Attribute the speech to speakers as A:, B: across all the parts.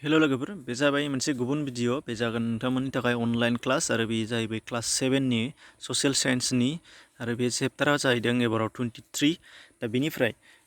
A: Hello लोगोफोर बे जाबाय मोनसे गुबुन भिडिअ बे जागोन नोंथांमोननि थाखाय अनलाइन क्लास आरो बे जाहैबाय क्लास 7 नि ससियेल साइन्सनि आरो बे चेप्टारा जाहैदों एबाराव 23 दा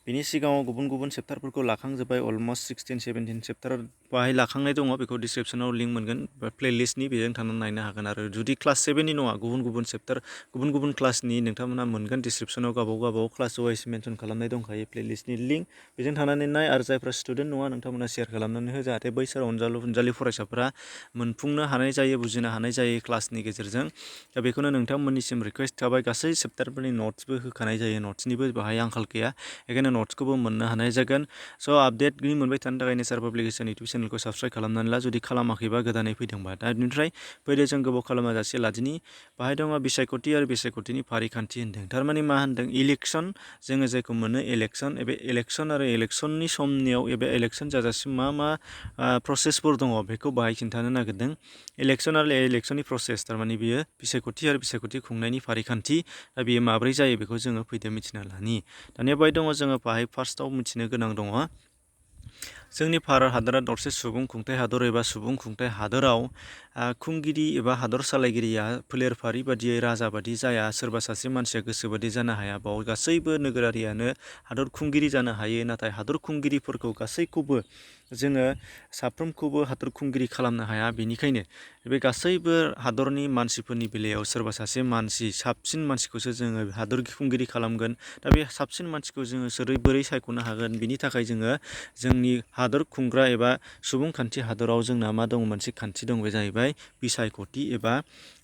A: बेनि सिगाङाव गुबुन गुबुन चेप्टारफोरखौ लाखांजोब्बाय अलमस्ट 16 17 चेप्टार बाहाय लाखांनाय दङ बेखौ डिसक्रिप्शनाव लिंक मोनगोन प्लेलिस्टनि बेजों थांनानै नायनो हागोन आरो जुदि क्लास 7 नि नङा गुबुन गुबुन चेप्टार गुबुन गुबुन क्लासनि नोंथांमोना मोनगोन डिसक्रिप्शनाव गावबागाव क्लास वाइज मेनसन खालामनाय दंखायो प्लेलिस्टनि लिंक बेजों थांनानै नाय आरो जायफ्रा स्टुडेन्ट नङा नोंथांमोना शेयार खालामनानै हो जाहाथे बैसोर अनजालु फरायसाफोरा मोनफुंनो हानाय जायो बुजिनो हानाय जायो क्लासनि गेजेरजों दा बेखौनो नोंथांमोननिसिम रिक्वेस्ट थाबाय गासै चेप्टारफोरनि नट्सबो होखानाय जायो नट्सनिबो बाहाय आंखाल गैया बेखायनो नट्सखौबो मोननो हानाय जागोन स' आपडेटनि मोनबाय थानो थाखाय नेचार पाब्लिकेसन इउटुब चेनेलखौ साबस्क्राइब खालामनानै ला जुदि खालामाखैबा गोदानै फैदोंबा दा बेनिफ्राय फैदो जों गोबाव खालामाजासे लादिनि बाहाय दङ बिसायख'थि आरो बिसायख'थिनि फारिखान्थि होन्दों थारमाने मा होन्दों इलेक्सन जोङो जायखौ मोनो इलेक्सन एबा इलेक्सन आरो इलेक्सननि समनियाव एबा इलेक्सन जाजासिम मा प्रसेसफोर दङ बेखौ बाहाय खिन्थानो नागिरदों इलेक्सन आरो इलेक्सननि प्रसेस थारमाने बियो बिसायख'थि आरो बिसायख'थि खुंनायनि फारिखान्थि दा बेयो माब्रै जायो बेखौ जोङो फैदो मिथिना लानि दानिया बाहाय दङ जोङो बाहाय फार्स्टआव मिथिनो गोनां दङ जोंनि भारत हादरा दरसे सुबुं खुंथाय हादर एबा सुबुं खुंथाय हादराव खुंगिरि एबा हादर सालायगिरिया फोलेरफारि बादियै राजा बादि जाया सोरबा सासे मानसिया गोसोबादि जानो हाया बाव गासैबो नोगोरारियानो हादर खुंगिरि जानो हायो नाथाय हादर खुंगिरिफोरखौ गासैखौबो जोङो साफ्रोमखौबो हादर खुंगिरि खालामनो हाया बेनिखायनो बे गासैबो हादरनि मानसिफोरनि बेलायाव सोरबा सासे मानसि साबसिन मानसिखौसो जोङो हादर खुंगिरि खालामगोन दा बे साबसिन मानसिखौ जोङो बोरै सायख'नो हागोन बिनि थाखाय जोङो जोंनि हादर खुंग्रा एबा सुबुंखान्थि हादराव जोंना मा दङ मोनसे खान्थि दं बे जाहैबाय बिसायख'थि एबा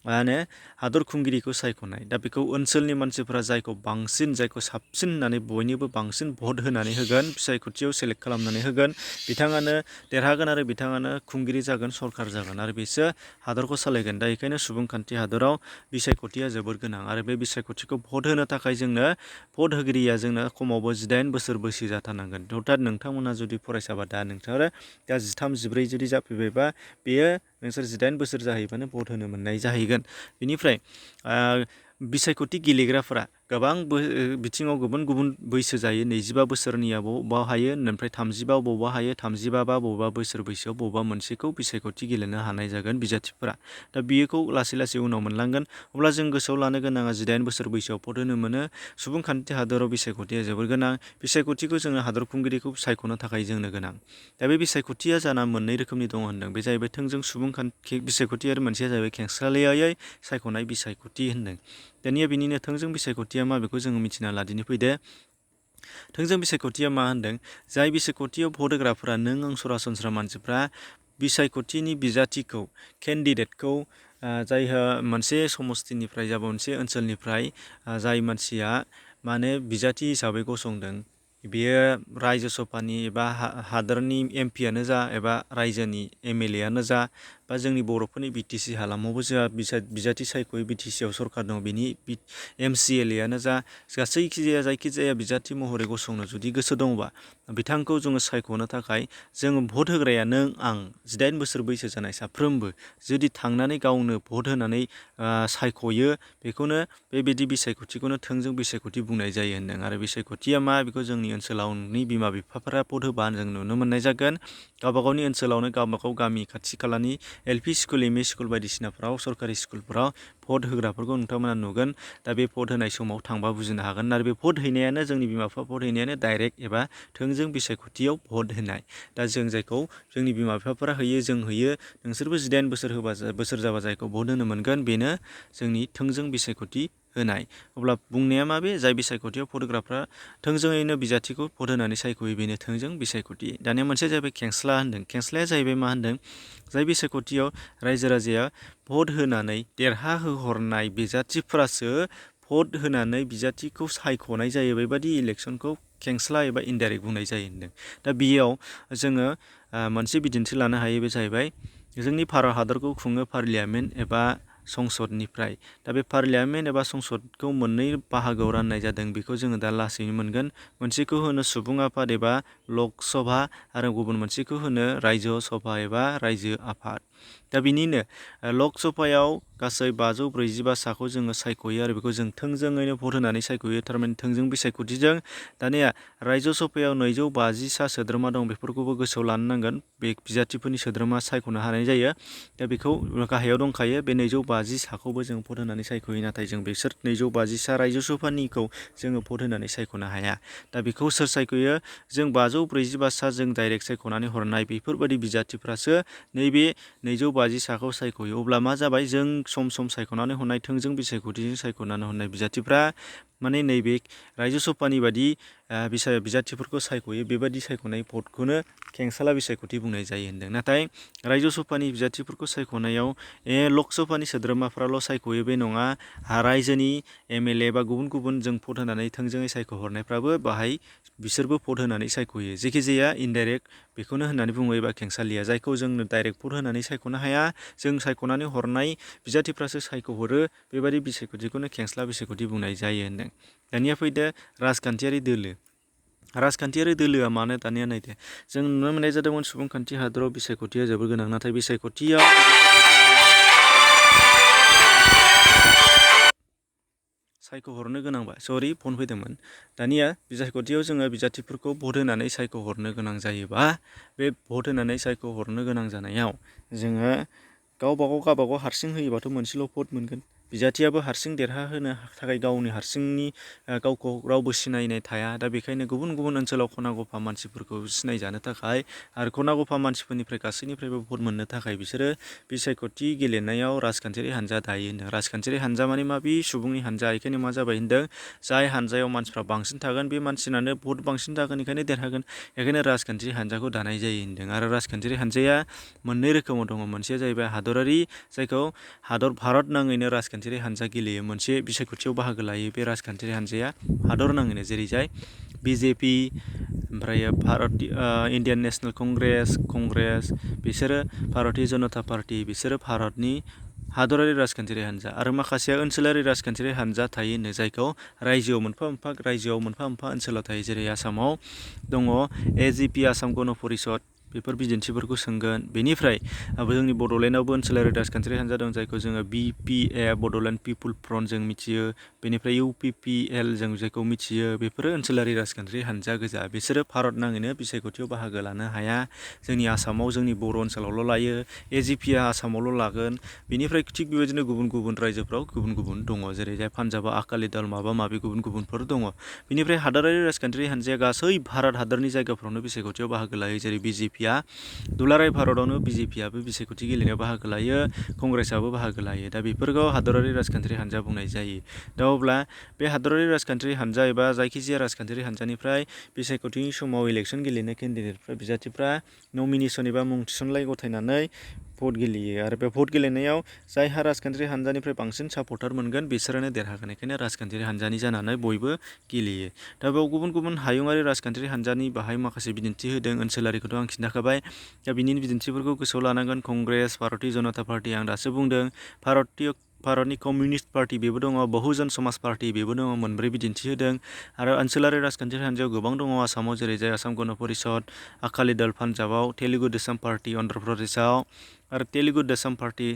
A: मा होनो हादर खुंगिरिखौ सायख'नाय दा बेखौ ओनसोलनि मानसिफोरा जायखौ साबसिन होननानै बयनिबो बांसिन भट होनानै होगोन बिसायख'थियाव सेलेक्ट खालामनानै होगोन बिथाङानो देरहागोन आरो बिथाङानो खुंगिरि जागोन सरखार जागोन आरो बिसोर हादरखौ सालायगोन दा बेखायनो सुबुंखान्थि हादराव बिसायख'थिया जोबोर गोनां आरो बे बिसायख'थिखौ भट होनो थाखाय जोंनो भट होगिरिया जोंनो खमावबो 18 बोसोर बैसो जाथारनांगोन अर्थात नोंथांमोना जुदि फरायसाबा दा नोंथाङा दा 13 14 जुदि जाफैबायबा बेयो नोंसोर 18 बोसोर जाहैबानो भट होनो मोननाय जाहैगोन बेनिफ्राय बिसायख'थि गेलेग्राफोरा गोबां बिथिङाव गुबुन गुबुन बैसो जायो 25 बोसोरनिया बबावबा हायो ओमफ्राय 35 बबावबा हायो 35 बा बबावबा बोसोर बैसोआव बबावबा मोनसेखौ बिसायख'थि गेलेनो हानाय जागोन बिजाथिफोरा दा बेखौ लासै लासै उनाव मोनलांगोन अब्ला जों गोसोआव लानो गोनाङा 18 बोसोर बैसोआव भट होनो मोनो सुबुंखान्थि हादराव बिसायख'थिया जोबोर गोनां बिसायख'थिखौ जोङो हादर खुंगिरिखौ सायख'नो थाखाय जोंनो गोनां दा बे बिसायख'थिया जाना मोननै रोखोमनि दङ होनदों बे जाहैबाय थोंजों सुबुंखान्थि बिसायख'थि आरो मोनसेया जाहैबाय खेंसालियायै सायख'नाय बिसायख'थि होनदों दानिया बिनिनो थोंजों बिसायख'थिया मा बेखौ जोङो मिथिना लादिनो फैदो थोंजों बिसायख'थिया मा होनदों जाय बिसायख'थियाव भट होग्राफोरा नों आं सरासनस्रा मानसिफ्रा बिसायख'थिनि बिजाथिखौ केन्डिडेटखौ जायहा मोनसे समस्थिनिफ्राय जाबा मोनसे ओनसोलनिफ्राय जाय मानसिया माने बिजाथि हिसाबै गसंदों बेयो रायजो सभानि एबा हादोरनि एमपियानो जा एबा रायजोनि एमएलए आनो जा बा जोंनि बर'फोरनि बिटिसि हालामावबो जोंहा बिजाथि सायख'यै बिटिसिआव सरखार दङ बिनि एमसिएलए आनो जा जायखिजाया बिजाथि महरै गसंनो जुदि गोसो दङबा बिथांखौ जोङो सायख'नो थाखाय जोङो भट होग्राया नों आं 18 बोसोर बैसो जानाय साफ्रोमबो जुदि थांनानै गावनो भट होनानै सायख'यो बेखौनो बेबायदि बिसायख'थिखौनो थोंजों बिसायख'थि बुंनाय जायो होनदों आरो बिसायख'थिया मा बेखौ जोंनि ओनसोलावनि बिमा बिफाफोरा भट होबा जों नुनो मोननाय जागोन गावबागावनि ओनसोलावनो गावबागाव गामि खाथि खालानि एलपि स्कुल एमइ स्कुल बायदिसिनाफ्राव सरकारि स्कुलफ्राव भट होग्राफोरखौ नोंथांमोना नुगोन दा बे भट होनाय समाव थांबा बुजिनो हागोन आरो बे भट हैनायानो जोंनि बिमा बिफा भट हैनायानो डाइरेक्ट एबा थोंजों बिसायख'थियाव भट होनाय दा जों जायखौ जोंनि बिमा बिफाफोरा होयो जों होयो नोंसोरबो 18 बोसोर जाबा जायखौ भट होनो मोनगोन बेनो जोंनि थोंजों बिसायख'थि होनाय अब्ला बुंनाया माबे जाय बिसायख'थियाव भट होग्राफ्रा थोंजोङैनो बिजाथिखौ भट होनानै सायख'यो बेनो थोंजों बिसायख'थि दानिया मोनसे जाहैबाय खेंस्ला होनदों खेंस्लाया जाहैबाय मा होनदों जाय बिसायख'थियाव रायजो राजाया भट होनानै देरहाहोहरनाय बिजाथिफोरासो भट होनानै बिजाथिखौ सायख'नाय जायो बेबायदि इलेक्सनखौ खेंस्ला एबा इनडाइरेक्ट बुंनाय जायो होनदों दा बेयाव जोङो मोनसे बिदिन्थि लानो हायो बे जाहैबाय जोंनि भारत हादरखौ खुङो पार्लियामेन्ट एबा संसदनिफ्राय दा बे पार्लियामेन्ट एबा संसदखौ मोननै बाहागोआव राननाय जादों बेखौ जोङो दा लासैनो मोनगोन मोनसेखौ होनो सुबुं आफाद एबा लक सभा आरो गुबुन मोनसेखौ होनो रायजो सभा एबा रायजो आफाद दा बिनिनो लक सभायाव गासै 547 साखौ जोङो सायख'यो आरो बेखौ जों थोंजोङैनो भट होनानै सायख'यो थारमाने थोंजों बिसायख'थिजों। दानिया रायजो सभायाव 250 सा सोद्रोमा दं बेफोरखौबो गोसोआव लानो नांगोन बे बिजाथिफोरनि सोद्रोमा सायख'नो हानाय जायो। दा बेखौ गाहायाव दंखायो बे 250 साखौबो जों भट होनानै सायख'यो नाथाय जों बिसोर 250 सा रायजो सभानिखौ जोङो भट होनानै सायख'नो हाया। दा बेखौ सोर सायख'यो जों 547 सा जों डाइरेक्ट सायख'नानै हरनाय बेफोरबायदि बिजाथिफ्रासो नैबे 250 साखौ सायख'यो। अब्ला मा जाबाय जों सम सायख'नानै हरनाय थोंजों बिसायख'थिजों सायख'नानै हरनाय बिजाथिफ्रा माने नैबे रायजो सभानि बादि बिजाथिफोरखौ सायख'यो बेबायदि सायख'नाय भटखौनो खेंसाला बिसायख'थि बुंनाय जायो होनदों। नाथाय रायजो सभानि बिजाथिफोरखौ सायख'नायाव लक सभानि सोद्रोमाफ्राल' सायख'यो बे नङा रायजोनि MLA बा गुबुन गुबुन जों भट होनानै थोंजोङै सायख'हरनायफ्राबो बाहाय बिसोरबो भट होनानै सायख'यो। जेखिजाया इनडाइरेक्ट बेखौनो होननानै बुङो एबा खेंसालिया जायखौ जोंनो डाइरेक्ट भट होनानै सायख'नो हाया जों सायख'नानै हरनाय बिजाथिफ्रासो सायख'हरो बेबायदि बिसायख'थिखौनो खेंस्ला बिसायख'थि बुंनाय जायो होनदों। दानिया फैदो राजखान्थियारि दोलो। राजखान्थियारि दोलोआ मानो दानिया नायदो जों नुनो मोननाय जादोंमोन सुबुंखान्थि हादराव बिसायख'थिया जोबोर गोनां नाथाय बिसायख'थियाव सायख'हरनो गोनांबा फन फैदोंमोन। दानिया बिसायख'थियाव जोङो बिजाथिफोरखौ भट होनानै सायख'हरनो गोनां जायोबा बे भट होनानै सायख'हरनो गोनां जानायाव जोङो गावबागाव हारसिं होयोबाथ' मोनसेल' भट मोनगोन। बिजाथियाबो हारसिं देरहाहोनो थाखाय गावनि हारसिंनि गावखौ रावबो सिनायनाय थाया। दा बेखायनो गुबुन गुबुन ओनसोलाव खना गफा मानसिफोरखौ सिनायजानो थाखाय आरो खना गफा मानसिफोरनिफ्राय गासैनिफ्रायबो भट मोननो थाखाय बिसोरो बिसायख'थि गेलेनायाव राजखान्थियारि हान्जा दायो होनदों। राजखान्थियारि हान्जा माने बे सुबुंनि हान्जा बेखायनो मा जाबाय होनदों जाय हान्जायाव मानसिफ्रा बांसिन थागोन बे मानसिनानो भट बांसिन जागोन बेखायनो देरहागोन बेखायनो राजखान्थियारि हान्जाखौ दानाय जायो होनदों। आरो राजखान्थियारि हान्जाया मोननै रोखोमाव दङ मोनसेया जाहैबाय हादरारि जायखौ भारत नाङैनो राजखान्थियारि हान्जा गेलेयो मोनसे बिसायख'थियाव बाहागो लायो बे राजखान्थियारि हान्जाया हादर नाङैनो जेरैजाय BJP ओमफ्राय इण्डियान नेशनेल कंग्रेस बिसोरो भारतीय जनता पार्टी बिसोरो भारतनि हादरारि राजखान्थियारि हान्जा आरो माखासेया ओनसोलारि राजखान्थियारि हान्जा थायो होनो जायखौ रायजोआव मोनफा मोनफा ओनसोलाव थायो। जेरै आसामाव दङ AGP आसाम गण परिषद बेफोर बिदिन्थिफोरखौ सोंगोन। बेनिफ्राय जोंनि बड'लेण्डआवबो ओनसोलारि राजखान्थियारि हान्जा दं जायखौ जोङो BPF बड'लेण्ड पिपुल फ्रन्ट जों मिथियो। बेनिफ्राय UPPL जों जायखौ मिथियो बेफोरो ओनसोलारि राजखान्थियारि हान्जा गोजा बिसोरो भारत नाङैनो बिसायख'थियाव बाहागो लानो हाया। जोंनि आसामाव जोंनि बर' ओनसोलावल' लायो AGPआ आसामावल' लागोन। बेनिफ्राय थिग बेबायदिनो गुबुन गुबुन रायजोफ्राव गुबुन गुबुन दङ जेरैजाय पान्जाबा आकालि दल माबा माबि गुबुन गुबुनफोर दङ। बेनिफ्राय हादरारि राजखान्थियारि हान्जाया गासै भारत हादरनि जायगाफ्रावनो बिसायख'थियाव बाहागो लायो जेरै BJPआ दुलाराय भारतआवनो BJPआबो बिसायख'थि गेलेनायाव बाहागो लायो कंग्रेसआबो बाहागो लायो। दा बेफोरखौ हादरारि राजखान्थियारि हान्जा बुंनाय जायो। दा अब्ला बे हादरारि राजखान्थियारि हान्जा एबा जायखिजाया राजखान्थियारि हान्जानिफ्राय बिसायख'थिनि समाव इलेक्सन गेलेनाय केन्डिडेटफ्रा बिजाथिफ्रा नमिनेसन एबा मुं थिसनलाइ गथायनानै भट गेलेयो आरो बे भट गेलेनायाव जायहा राजखान्थियारि हान्जानिफ्राय बांसिन सापर्टार मोनगोन बिसोरानो देरहागोन बेखायनो राजखान्थियारि हान्जानि जानानै बयबो गेलेयो। दा बेयाव गुबुन गुबुन हायुङारि राजखान्थियारि हान्जानि बाहाय माखासे बिदिन्थि होदों ओनसोलारिखौथ' आं खिन्थाखाबाय। दा बिनि बिदिन्थिफोरखौ गोसोआव लानांगोन कंग्रेस भारतीय जनता पार्टी आं दासो बुंदों भारतनि कमिउनिस्ट पार्टी बेबो दङ बहुजन समाज पार्टी बेबो दङ मोनब्रै बिदिन्थि होदों। आरो ओनसोलारि राजखान्थियारि हान्जायाव गोबां दङ आसामाव जेरैजाय आसाम गण परिषद आकालि दल पान्जाबाव तेलुगु देशम पार्टी अन्ध्र प्रदेशआव आरो तेलुगु देशम पार्टी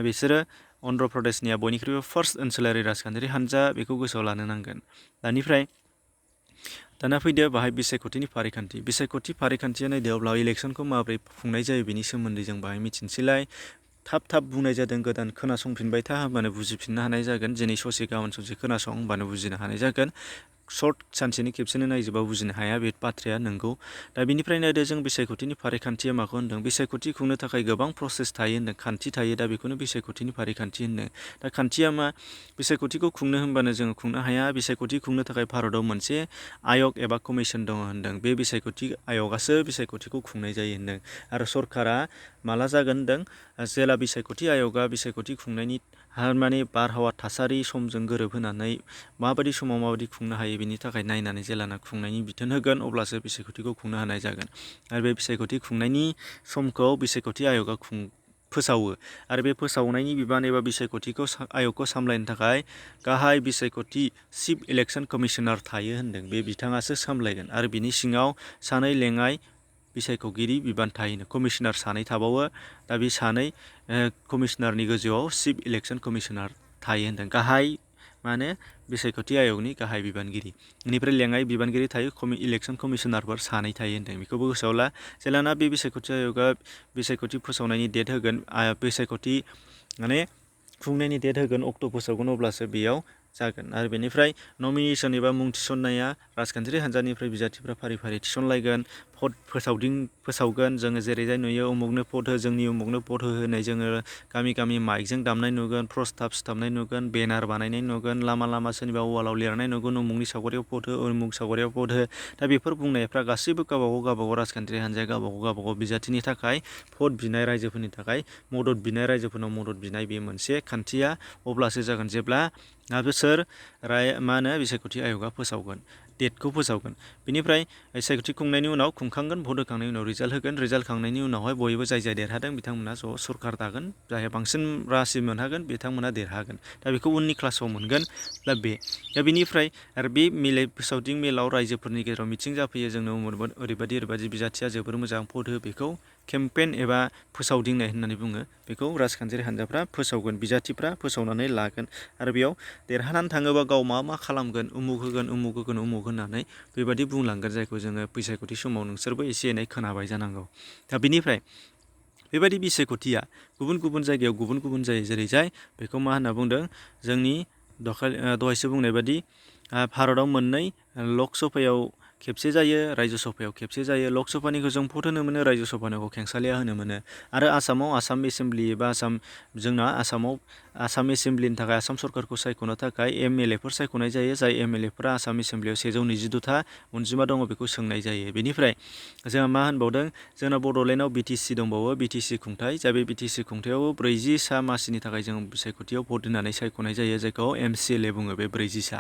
A: बिसोरो अन्ध्र प्रदेशनिया बयनिख्रुइबो फार्स्ट ओनसोलारि राजखान्थियारि हान्जा बेखौ गोसोआव लानो नांगोन। दाना फैदो बाहाय बिसायख'थिनि फारिखान्थिया नायदो अब्ला इलेक्सनखौ माबोरै खुंनाय जायो बेनि सोमोन्दै जों बाहाय मिथिनोसैलाय। थाब बुंनाय जादों गोदान खोनासंफिनबाय था होमबानो बुजिफिननो हानाय जागोन दिनै ससे गाबोन ससे खोनासं होमबानो बुजिनो हानाय जागोन। सर्ट सानसेनि खेबसेनो नायजोबा बुजिनो हाया बे बाथ्राया नंगौ। दा बेनिफ्राय नायदो जों बिसायख'थिनि फारिखान्थिया माखौ होनदों बिसायख'थि खुंनो थाखाय गोबां प्रसेस थायो होनदों खान्थि थायो दा बेखौनो बिसायख'थिनि फारिखान्थि होनदों। दा खान्थिया मा बिसायख'थिखौ खुंनो होनबानो जोङो खुंनो हाया बिसायख'थि खुंनो थाखाय भारताव मोनसे आयग एबा कमिसन दङ होनदों बे बिसायख'थि आयगासो बिसायख'थिखौ खुंनाय जायो होनदों। आरो सरकारा माला जागोन होनदों जेला बिसायख'थि आयगा बिसायख'थि खुंनायनि माने बारहावा थासारि समजों गोरोबहोनानै माबायदि समाव माबायदि खुंनो हायो बिनि थाखाय नायनानै जेलाना खुंनायनि बिथोन होगोन अब्लासो बिसायख'थिखौ खुंनो हानाय जागोन। आरो बे बिसायख'थि खुंनायनि समखौ बिसायख'थि आयगा फोसावो आरो बे फोसावनायनि बिबान एबा बिसायख'थिखौ आयगखौ सामलायनो थाखाय गाहाय बिसायख'थि चिफ इलेक्सन कमिसनार थायो होनदों बे बिथाङासो सामलायगोन आरो बिनि सिङाव सानै लेङाइ बिसायख'गिरि बिबान थायो कमिशनार सानै थाबावो दा बे सानै कमिशनारनि गोजौआव चिफ इलेक्सन कमिशनार थायो होनदों गाहाय माने बिसायख'थि आयगनि गाहाय बिबानगिरि बेनिफ्राय लेङाइ बिबानगिरि थायो इलेक्सन कमिशनारफोर सानै थायो होनदों बेखौबो गोसोआव ला जेलाना बे बिसायख'थि आय'गा बिसायख'थि फोसावनायनि डेट होगोन बिसायख'थि माने खुंनायनि डेट होगोन अक्ट' फोसावगोन अब्लासो बेयाव जागोन आरो बेनिफ्राय नमिनेसन एबा मुं थिसननाया राजखान्थियारि हान्जानिफ्राय बिजाथिफ्रा फारि फारि थिसनलायगोन भट फोसावगोन जोङो जेरैजाय नुयो उमुगनो भट हो जोंनि उमुगनो भट हो होनाय जोङो गामि गामि माइकजों दामनाय नुगोन प्रस्ताब सिथाबनाय नुगोन बेनार बानायनाय नुगोन लामा लामा सोरनिबा वालाव लिरनाय नुगोन उमुगनि सावगारियाव भट हो उमुग सावगारियाव भट हो दा बेफोर बुंनायफ्रा गासैबो गावबागाव राजखान्थियारि हान्जाया गावबागाव बिजाथिनि थाखाय भट बिनाय रायजोफोरनि थाखाय मदद बिनाय रायजोफोरनाव मदद बिनाय बे मोनसे खान्थिया अब्लासो जागोन जेब्ला सोर मा होनो बिसायख'थि आय'गा फोसावगोन डेटखौ फोसावगोन बेनिफ्राय बिसायख'थि खुंनायनि उनाव खुंखांगोन भट होखांनायनि उनाव रिजाल्ट होगोन रिजाल्ट खांनायनि उनावहाय बयबो जाय जाय देरहादों बिथांमोना ज' सरकार दागोन जायहा बांसिन रासि मोनहागोन बिथांमोना देरहागोन दा बेखौ उननि क्लासाव मोनगोन दा बेनिफ्राय आरो बे फोसावदिं मेलाव रायजोफोरनि गेजेराव मिथिं जाफैयो जोंनो ओरैबायदि बिजाथिया जोबोर मोजां भट हो बेखौ केम्पेइन एबा फोसावदिंनाय होननानै बुङो बेखौ राजखान्थियारि हान्जाफ्रा फोसावगोन बिजाथिफ्रा फोसावनानै लागोन आरो बेयाव देरहानानै थाङोबा गाव मा खालामगोन उमुग होगोन होननानै बेबायदि बुंलांगोन जायखौ जोङो बिसायख'थि समाव नोंसोरबो एसे एनै खोनाबाय जानांगौ दा बेनिफ्राय बेबायदि बिसायख'थिया गुबुन गुबुन जायगायाव गुबुन गुबुन जायो जेरैजाय बेखौ मा होनना बुंदों जोंनि दहायसो बुंनाय बायदि भारताव मोननै लक सभायाव खेबसे जायो रायजो सभायाव खेबसे जायो लक सभानिखौ जों भट होनो मोनो रायजो सभानिखौ खेंसालिया होनो मोनो आरो आसामाव आसाम एसेम्ब्लि एबा जोंना आसाम एसेम्ब्लिनि थाखाय आसाम सरकारखौ सायख'नो थाखाय एमएलएफोर सायख'नाय जायो जाय एमएलएफोरा आसाम एसेम्ब्लियाव 122था अनजिमा दङ बेखौ सोंनाय जायो बेनिफ्राय जोंहा मा होनबावदों जोंना बड'लेण्डआव बिटिसि दंबावो बिटिसि खुंथाय जा बे बिटिसि खुंथायाव 40 मासिनि थाखाय जों बिसायख'थियाव भट होनानै सायख'नाय जायो जायखौ एमसिएलए बुङो बे 40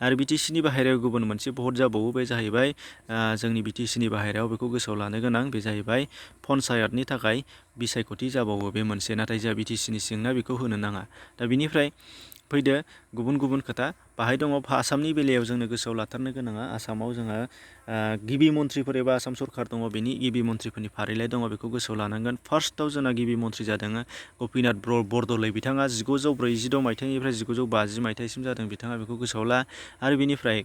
A: आरो बिटिसिनि बाहेरायाव गुबुन मोनसे भट जाबावो बे जाहैबाय जोंनि बिटिसिनि बाहेरायाव बेखौ गोसोआव लानो गोनां बे जाहैबाय पन्सायतनि थाखाय बिसायख'थि जाबावो बे मोनसे नाथाय जोंहा बिटिसिनि सिंना बेखौ होनो नाङा दा बिनिफ्राय फैदो गुबुन गुबुन खोथा बाहाय दङ आसामनि बेलायाव जोंनो गोसोआव लाथारनो गोनाङा आसामाव जोंहा गिबि मन्थ्रिफोर एबा आसाम सरकार दङ बेनि गिबि मन्थ्रिफोरनि फारिलाइ दङ बेखौ गोसोआव लानांगोन फार्स्टआव जोंना गिबि मन्थ्रि जादों गपिनाथ बरदलै बिथाङा 1946 मायथाइनिफ्राय 1950 मायथाइसिम जादों बिथाङा बेखौ गोसोआव ला आरो बिनिफ्राय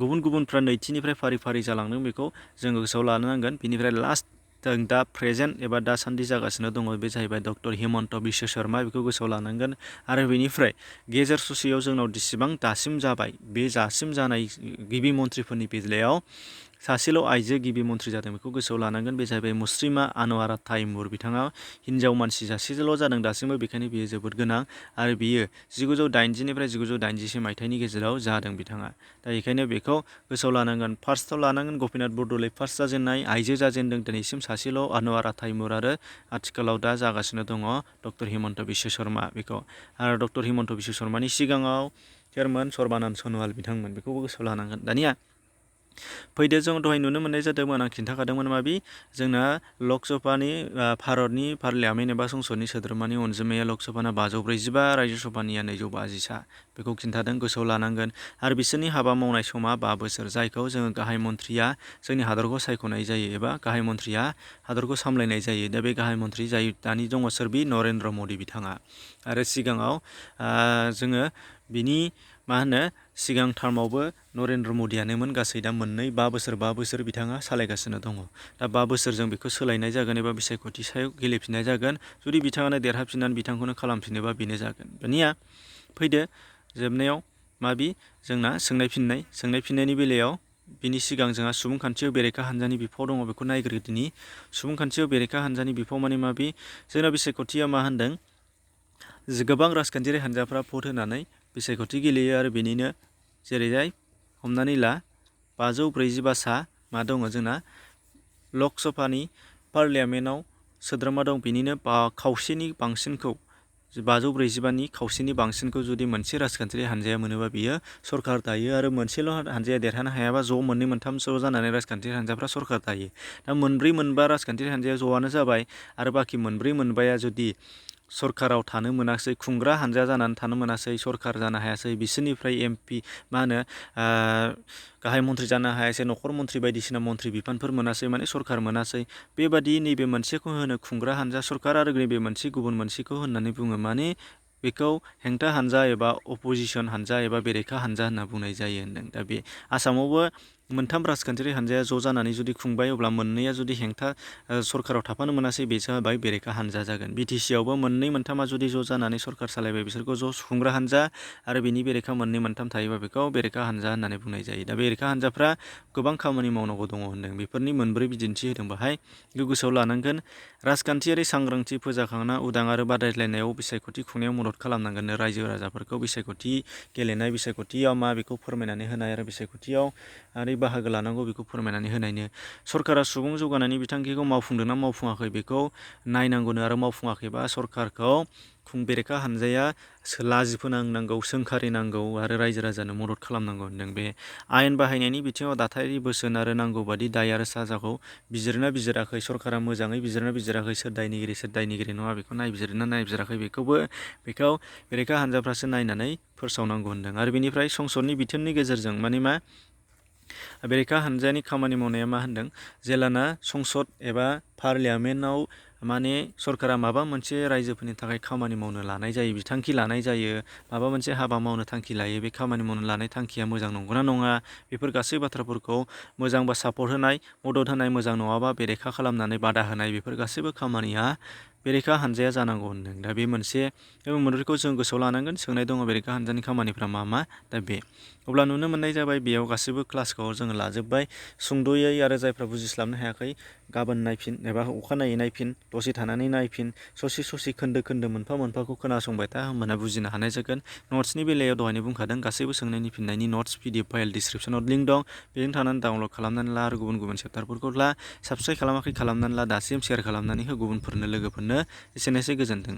A: गुबुनफ्रा नैथिनिफ्राय फारि फारि जालांदों बेखौ जों गोसोआव लानो नांगोन बिनिफ्राय लास्ट दा प्रेजेन्ट एबा दासान्दि जागासिनो दङ बे जाहैबाय डक्टर हिमन्त बिश्व शर्मा बेखौ गोसोआव लानांगोन आरो बेनिफ्राय गेजेर ससेयाव जोंनाव जेसेबां दासिम जाबाय बे दासिम जानाय गिबि मन्थ्रिफोरनि बेलायाव सासेल' आइजो गिबि मन्थ्रि जादों बेखौ गोसोआव लानांगोन बे जाहैबाय मुस्रिमा आनवारा ताइमुर बिथाङा हिनजाव मानसि सासेल' जादों दासिमबो बेखायनो बियो जोबोद गोनां आरो बियो 1980निफ्राय 1986 मायथाइनि गेजेराव जादों बिथाङा दा बेखायनो बेखौ गोसोआव लानांगोन फार्स्टआव लानांगोन गपिनाथ बरदलै फार्स्ट जाजेननाय आइजो जाजेनदों दिनैसिम सासेल' आनवारा ताइमुर आरो आथिखालाव दा जागासिनो दङ डक्टर हिमन्त बिश्व शर्मा बेखौ आरो डक्टर हिमन्त बिश्व शर्मानि सिगाङाव सोरमोन सर्बानन्द सन'वाल बिथांमोन बेखौबो गोसोआव लानांगोन दानिया फैदो जों दहाय नुनो मोननाय जादोंमोन आं खिन्थाखादोंमोन जोंना लक सभानि भारतनि पार्लियामेन्ट एबा संसदनि सोद्रोमानि अनजिमाया लक सभाना 545 रायजो सभानिया 250 बेखौ खिन्थादों गोसोआव लानांगोन आरो बिसोरनि हाबा मावनाय समा 5 बोसोर जायखौ जोङो गाहाय मन्थ्रिया जोंनि हादरखौ सायख'नाय जायो एबा गाहाय मन्थ्रिया हादरखौ सामलायनाय जायो दा बे गाहाय मन्थ्रि जाय दानि दङ सोरबि नरेन्द्र मदि बिथाङा आरो सिगाङाव जोङो बिनि सिगां टार्मावबो नरेन्द्र मदियानोमोन गासै दा 5 बोसोर बिथाङा सालायगासिनो दङ दा 5 बोसोरजों बेखौ सोलायनाय जागोन एबा बिसायख'थि सायाव गेलेफिननाय जागोन जुदि बिथाङानो देरहाफिननानै बिथांखौनो खालामफिनोबा बेनो जागोन दानिया फैदो जोबनायाव जोंना सोंनाय फिननायनि बेलायाव बिनि सिगां जोंहा सुबुंखान्थियाव बेरेखा हान्जानि बिफाव दङ बेखौ नायग्रोदिनि सुबुंखान्थियाव बेरेखा हान्जानि बिफाव जोंना बिसायख'थिया मा होनदों गोबां राजखान्थियारि हान्जाफ्रा भट होनानै बिसायख'थि गेलेयो आरो बेनिनो जेरैहाय हमनानै ला 545 मा दङ जोंना लक सभानि पार्लियामेन्टआव सोद्रोमा दं बिनिनो खावसेनि बांसिनखौ 545नि खावसेनि बांसिनखौ जुदि मोनसे राजखान्थियारि हान्जाया मोनोबा बियो सरकार दायो आरो मोनसेल' हान्जाया देरहानो हायाबा ज' 2-3 ज' जानानै राजखान्थियारि हान्जाफ्रा सरकार दायो दा 4-5 राजखान्थियारि हान्जाया ज'आनो जाबाय आरो बाखि 4-5 जुदि सरकाराव थानो मोनासै, खुंग्रा हानजा जानानै थानो मोनासै, सरकार जानो हायासै, बिसोरनिफ्राय MP मा होनो गाहाय मन्थ्रि जानो हायासै, न'खर मन्थ्रि बायदिसिना मन्थ्रि बिफानफोर मोनासै, माने सरकार मोनासै। बेबादि नैबे मोनसेखौ होनो खुंग्रा हानजा सरकार आरो नैबे मोनसे गुबुन मोनसेखौ होननानै बुङो माने बेखौ हेंथा हानजा एबा अपोजिसन हानजा एबा बेरेखा हानजा होनना बुंनाय जायो होनदों। दा बे आसामावबो मोनथाम राजखान्थियारि हानजाया ज' जानानै जुदि खुंबाय अब्ला मोननैया जुदि हेंथा सरकाराव थाफानो मोनासै बे जाबाय बेरेखा हानजा जागोन। BTC आवबो मोननै मोनथामा जुदि ज' जानानै सरकार सालायबाय बिसोरखौ ज' खुंग्रा हानजा आरो बिनि बेरेखा मोननै मोनथाम थायोबा बेखौ बेरेखा हानजा होननानै बुंनाय जायो। दा बेरेखा हानजाफ्रा गोबां खामानि मावनांगौ दङ होनदों। बेफोरनि मोनब्रै बिदिन्थि होदों बाहाय गोसोआव लानांगोन। राजखान्थियारि सांग्रांथि फोजाखांना उदां आरो बादायलायनायाव बिसायख'थि खुंनायाव मदद खालामनांगोन रायजो राजाफोरखौ। बिसायख'थि गेलेनाय, बिसायख'थियाव मा बेखौ फोरमायनानै होनाय आरो बिसायख'थियाव आरो बाहागो लानांगौ बेखौ फोरमायनानै होनायनो। सरकारा सुबुं जौगानायनि बिथांखिखौ मावफुंदोंना मावफुङाखै बेखौ नायनांगौनो आरो मावफुङाखैबा सरकारखौ बेरेखा हानजाया लाजि फोनांनांगौ, सोंखारिनांगौ आरो रायजो राजानो मदद खालामनांगौ होनदों। बे आयेन बाहायनायनि बिथिङाव दाथायारि बोसोन आरो नांगौ बादि दाय आरो साजाखौ बिजिरना बिजिराखै, सरकारा मोजाङै बिजिरना बिजिराखै, सोर दायनिगिरि नङा बेखौ नायबिजिरना नायबिजिराखै, बेखौ बेरेखा हानजाफ्रासो नायनानै फोसावनांगौ होनदों। आरो बेनिफ्राय संसदनि बिथोननि गेजेरजों माने मा बेरेखा हानजानि खामानि मावनाया मा होनदों, जेलाना संसद एबा पार्लियामेन्टआव माने सरकारा माबा मोनसे रायजोफोरनि थाखाय खामानि मावनो लानाय जायो, बिथांखि लानाय जायो, माबा मोनसे हाबा मावनो थांखि लायो, बे खामानि मावनो लानाय थांखिया मोजां नंगौना नङा बेफोर गासै बाथ्राफोरखौ मोजांबा सापर्ट होनाय, मदद होनाय, मोजां नङाबा बेरेखा खालामनानै बादा होनाय, बेफोर गासैबो खामानिया बेरेखा हानजाया जानांगौ होनदों। दा बे मोनब्रैखौ जों गोसोआव लानांगोन। सोंनाय दङ बेरेखा हानजानि खामानिफ्रा मा मा। दा बे अब्ला नुनो मोननाय जाबाय बेयाव गासैबो क्लासखौ जोङो लाजोबबाय सुंद'यै। आरो जायफ्रा बुजिस्लाबनो हायाखै गाबोन नायफिन एबा अखानायै नायफिन, दसे थानानै नायफिन, ससे खोन्दो मोनफा मोनफाखौ खोनासंबाय था, होमबाना बुजिनो हानाय जागोन। नट्सनि बेलायाव दहायनो बुंखादों गासैबो सोंनायनि फिननायनि नट्स PDF फाइल डिसक्रिपसनाव लिंक दं, बेजों थानानै डाउनलड खालामनानै ला आरो गुबुन सेप्टारफोरखौ ला। साबस्क्राइब खालामाखै खालामनानै ला, दासिम शेयार खालामनानै हो गुबुनफोरनो, लोगोफोरनो। एसेनोसै, गोजोन्थों।